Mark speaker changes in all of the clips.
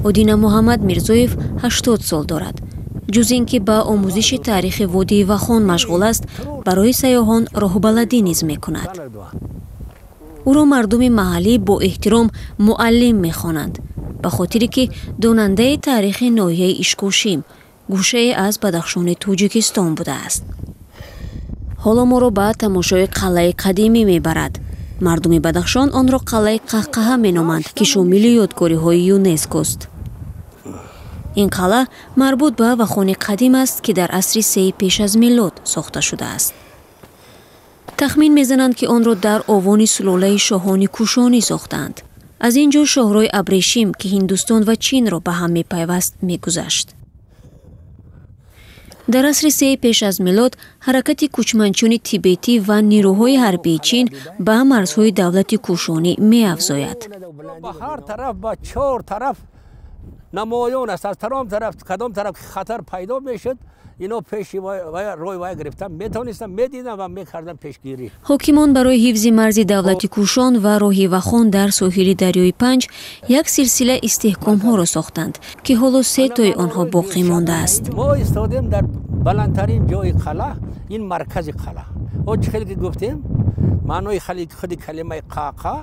Speaker 1: Одина Муҳаммад Мирзоев 80 сол дорад. Ҷуз ин ки ба омӯзиши таърихи водии Вахон машғул аст, барои сайёҳон роҳбаладӣ низ мекунад. Ӯро мардуми маҳаллӣ бо эҳтиром муаллим мехонанд, ба хотире ки донандаи таърихи ноҳияи Ишкошим, гӯшае аз Бадахшони Тоҷикистон будааст. Ҳоло моро ба тамошои қалъаи қадимӣ мебарад. Мардуми Бадахшон онро қалъаи Қаҳқаҳа меноманд, ки шомили ёдгориҳои ЮНЕСКОст. Ин қалъа марбут ба Вахони қадим аст, ки дар асри сеи пеш аз милод сохта шудааст. Тахмин мезананд, ки онро дар овони сулолаи шоҳони Кушонӣ сохтаанд. Аз ин ҷо шоҳрои абрешим, ки Ҳиндустон ва Чинро ба ҳам мепайваст, мегузашт. Дар асри сеи пеш аз милод ҳаракати кӯчманчиёни тибетӣ ва нирӯҳои ҳарбии Чин ба марзҳои давлати Кушонӣ меафзояд.
Speaker 2: Ба ҳар тараф, ба чор тараф намоён аст. Аз таром тараф, кадом тараф хатар пайдо мешуд, ино пеши рӯи вай гирифтан метавонистанд, медиданд ва мекарданд пешгирӣ.
Speaker 1: Ҳокимон барои ҳифзи марзи давлати Кушон ва роҳи Вахон дар соҳили дарёи Панҷ як силсила истеҳкомҳоро сохтанд, ки ҳоло се тои онҳо боқӣ мондааст.
Speaker 2: Мо истодем дар баландтарин ҷои қалъа. Ин маркази қалъа. О, чӣ хеле ки гуфтем, маънои худи калимаи қақа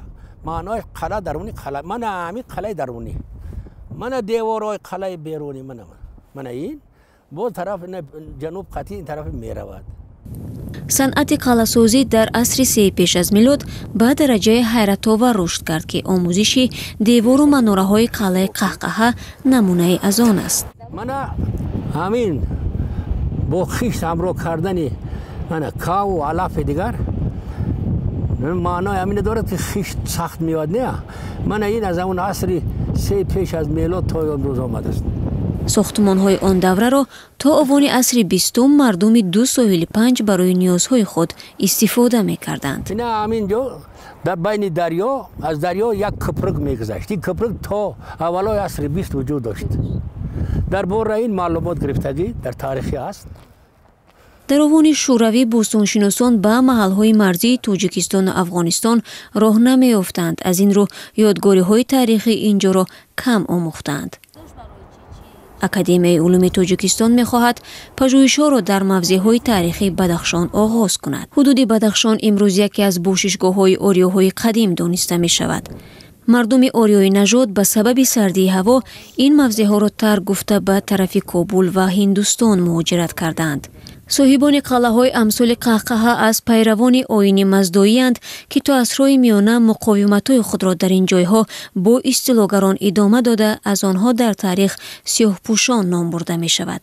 Speaker 2: маънои қалъа, даруни қалъа. Мана ҳамин қалъаи дарунӣ, мана деворҳои қалъаи берунӣ, мана ин боз тараф ҷануб қатъи ин тараф меравад.
Speaker 1: Санъати қалъасозӣ дар асри сеи пеш аз милод ба дараҷаи ҳайратовар рушд кард, ки омӯзиши девору манораҳои қалъаи Қаҳқаҳа намунаи аз он аст.
Speaker 2: Мана ҳамин бо хишт ҳамроҳ кардани мана каву алафи дигар маънои ҳамине дорад, ки хишт сахт меояд, не? Мана ин аз ҳамон асри се пеш аз мелод то имрӯз омадааст.
Speaker 1: Сохтмонҳои он давраро то овони асри бистум мардуми ду соҳили Панҷ барои ниёзҳои худ истифода мекарданд.
Speaker 2: Ина ҳамин ҷо дар байни дарё, аз дарё як кӯпрук мегузашт. Ин кӯпрук то аввалои асри бист вуҷуд дошт. Дар бораи ин маълумот гирифтагӣ дар таърихӣ аст.
Speaker 1: Дар овони Шӯравӣ бостоншиносон ба маҳалҳои марзии Тоҷикистону Афғонистон роҳ намеёфтанд. Аз ин рӯ ёдгориҳои таърихии ин ҷоро кам омӯхтанд. Академияи улуми Тоҷикистон мехоҳад пажӯҳишҳоро дар мавзеъҳои таърихии Бадахшон оғоз кунад. Ҳудуди Бадахшон имрӯз яке аз бошишгоҳҳои ориёҳои қадим дониста мешавад. Мардуми ориёи нажод ба сабаби сардии ҳаво ин мавзеъҳоро тарк гуфта, ба тарафи Кобул ва Ҳиндустон муҳоҷират карданд. Соҳибони қалъаҳои амсоли Қаҳқаҳа аз пайравони оини маздоиянд, ки то асрҳои миёна муқовиматҳои худро дар ин ҷойҳо бо истилогарон идома дода, аз онҳо дар таърих сиёҳпӯшон ном бурда мешавад.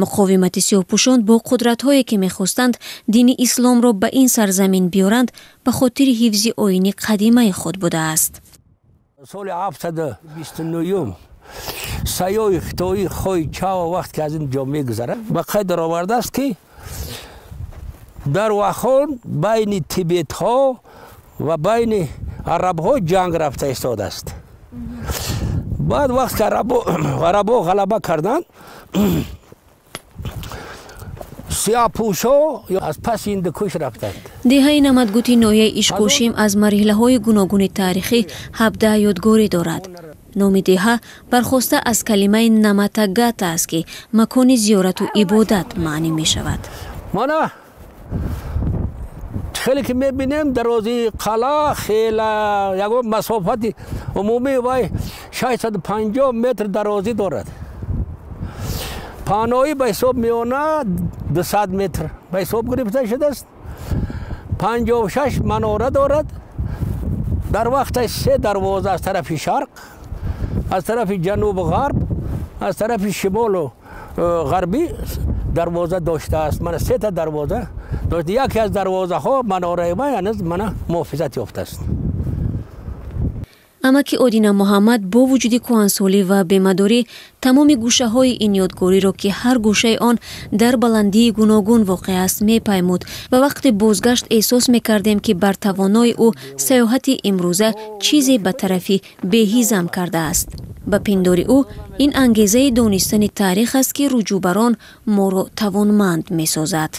Speaker 1: Муқовимати сиёҳпӯшон бо қудратҳое, ки мехостанд дини исломро ба ин сарзамин биёранд, ба хотири ҳифзи оини қадимаи худ будааст.
Speaker 2: Соли 729 сайёҳи хитоӣ Хой Чао вақт ки аз ин ҷо мегузарад, ба қайд даровардааст, ки дар Вахон байни тибетҳо ва байни арабҳо ҷанг рафта истодааст. Баъд вақт ки арабҳо ғалаба карданд, сиёҳпӯшо аз паси Ҳиндукуш рафтанд.
Speaker 1: Деҳаи Намадгути ноҳияи Ишкошим аз марҳилаҳои гуногуни таърихӣ 17 ёдгорӣ дорад. Номи деҳа бархоста аз калимаи наматагата аст, ки макони зиёрату ибодат маънӣ мешавад.
Speaker 2: Мана хеле ки мебинем, дарозии қалъа хела ягон масофати умумии вай 650 метр дарозӣ дорад. Паҳноӣ ба ҳисоб миёна 200 метр ба ҳисоб гирифта шудааст. 56 манора дорад. Дар вақташ се дарвоза аз тарафи шарқ, аз тарафи ҷанубу ғарб, аз тарафи шимолу ғарбӣ дарвоза доштааст. Мана сета дарвоза дошт. Яке аз дарвозаҳо, манораи вай, ҳанӯз мана муҳофизат ёфтааст.
Speaker 1: Амаки Одина Муҳаммад бо вуҷуди кӯҳансолӣ ва бемадорӣ тамоми гӯшаҳои ин ёдгориро, ки ҳар гӯшаи он дар баландии гуногун воқеъ аст, мепаймуд ва вақти бозгашт эҳсос мекардем, ки бар тавонои ӯ сайёҳати имрӯза чизе ба тарафи беҳизам кардааст. Ба пиндори ӯ, ин ангезаи донистани таърих аст, ки руҷӯъ бар он моро тавонманд месозад.